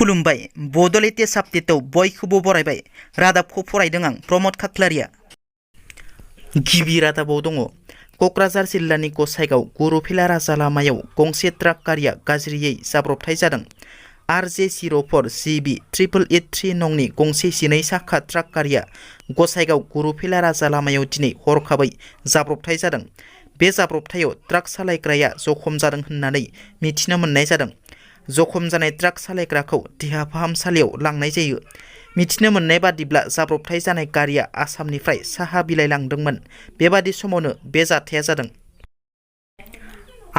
खुलुमबाय बड' लेटेस्ट आपडेटआव बयखौबो बरायबाय। रादाबखौ फरायदों आं प्रमद खाख्लारिया। गिबि रादाबाव दङ क'क्राझार जिल्लानि गसाइगाव गुरुफिला राजा लामायाव गंसे ट्राक गारिया गाज्रियै जाब्रबथाय जादों। RJ04 GB 8883 नंनि गंसे 12 साखा ट्राक गारिया गसाइगाव गुरुफिला राजा लामायाव दिनै हरखाबै जाब्रबथाय जादों। बे जाब्रबथायाव ट्राक सालायग्राया जखम जादों होननानै मिथिनो मोननाय जादों। जखम जानाय ट्राक सालायग्राखौ देहा फाहामसालियाव लांनाय जायो। मिथिनो मोननाय बादिब्ला जाब्रबथाय जानाय गारिया आसामनिफ्राय साहा बिलाइ लांदोंमोन। बेबादि समावनो बे जाथाया जादों।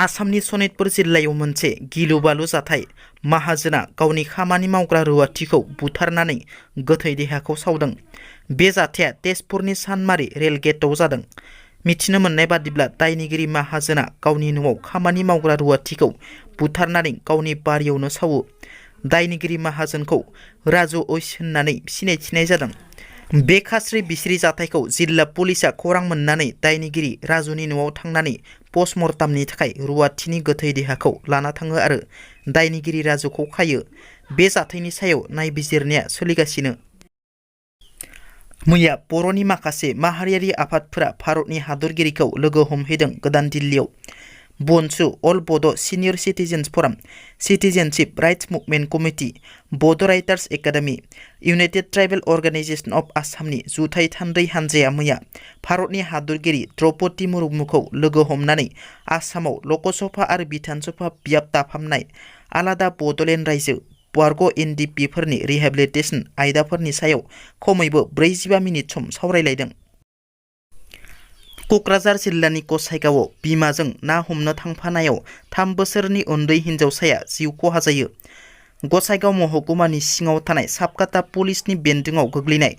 आसामनि सनितपुर जिल्लायाव मोनसे गिलु बालु जाथाय। माहाजोना गावनि खामानि मावग्रा रुवाथिखौ बुथारनानै गोथै देहाखौ सावदों। बे जाथाया तेजपुरनि सानमारि रेल गेटआव जादों। मिथिनो मोननाय बादिब्ला दायनिगिरि माहाजोना गावनि न'आव खामानि मावग्रा रुवाथिखौ बुथारनानै गावनि बारियावनो सावो। दायनिगिरि माहाजोनखौ राजु ओइस होननानै सिनायथिनाय जादों। बे खास्रि बिस्रि जाथायखौ जिल्ला पुलिसआ खौरां मोननानै दायनिगिरि राजुनि न'आव थांनानै पस्टमर्टामनि थाखाय रुवाथिनि गोथै देहाखौ लाना थाङो आरो दायनिगिरि राजुखौ खायो। बे जाथायनि सायाव नायबिजिरनाया सोलिगासिनो। मैया बर'नि माखासे माहारियारि आफादफोरा भारतनि हादरगिरिखौ लोगो हमहैदों गोदान दिल्लीयाव। बनसु all Bodo' senior citizens forum, citizenship rights movement committee, Bodo' writers academy, united tribal organisation of आसामनि जुथाइ थान्दै हान्जाया मैया भारतनि हादरगिरि द्रौपदी मुर्मुखौ लोगो हमनानै आसामाव लकसभा आरो बिधान सभा बियाब दाफामनाय आलादा बड'लेण्ड रायजो बारग' NDP फोरनि रिहेबिलिटेसन आयदाफोरनि सायाव खमैबो 45 मिनिट सम सावरायलायदों। क'क्राझार जिल्लानि गसाइगावआव बिमाजों ना हमनो थांफानायाव 3 बोसोरनि उन्दै हिन्जावसाया जिउ खहा जायो। गसाइगाव महकुमानि सिङाव थानाय साबकाता पुलिसनि बेन्दोंआव गोग्लैनाय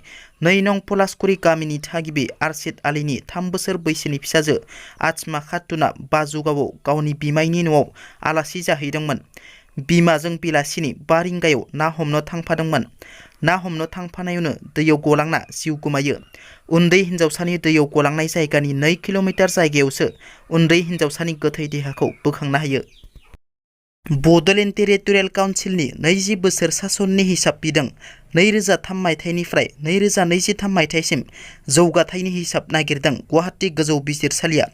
2 नं पलासकुरि गामिनि थागिबि आरशिद आलीनि 3 बोसोर बैसोनि फिसाजो आजमा खातुना बाजुगावआव गावनि बिमायनि न'आव आलासि जाहैदोंमोन। बिमाजों बेलासिनि 5 रिंगायाव ना हमनो थांफादोंमोन। ना हमनो थांफानायावनो दैयाव गलांना जिउ गोमायो। उन्दै हिन्जावसानि दैयाव गलांनाय जायगानि 2 किल'मिटार जायगायावसो उन्दै हिन्जावसानि गोथै देहाखौ बोखांनो हायो। बड'लेण्ड टेरिटरियेल काउन्सिलनि 20 बोसोर सासननि हिसाब बिदों। 2003 मायथाइनिफ्राय 2023 मायथाइसिम जौगाथायनि हिसाब नागिरदों गुवाहाटी गोजौ बिजिरसालिया।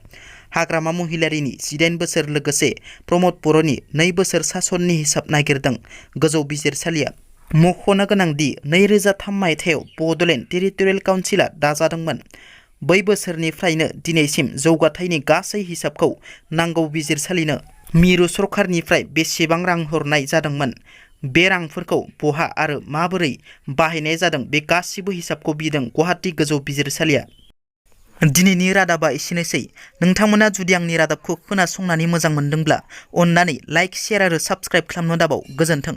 हाग्रामा महिलारिनि 18 बोसोर लोगोसे प्रमद बर'नि 2 बोसोर सासननि हिसाब नागिरदों गोजौ बिजिरसालिया। मख'नो गोनांदि 2003 मायथाइयाव बड'लेण्ड टेरिटरियेल काउन्सिला दाजादोंमोन। बै बोसोरनिफ्रायनो दिनैसिम जौगाथायनि गासै हिसाबखौ नांगौ बिजिरसालिनो मिरु सरकारनिफ्राय बेसेबां रां हरनाय जादोंमोन, बे रांफोरखौ बहा आरो माबोरै बाहायनाय जादों बे गासिबो हिसाबखौ बिदों गुवाहाटी गोजौ बिजिरसालिया। दिनैनि रादाबा एसेनोसै। नोंथांमोना जुदि आंनि रादाबखौ खोनासंनानै मोजां मोनदोंब्ला अन्नानै लाइक, शेयार आरो साबस्क्राइब खालामनो दाबाव। गोजोन्थों।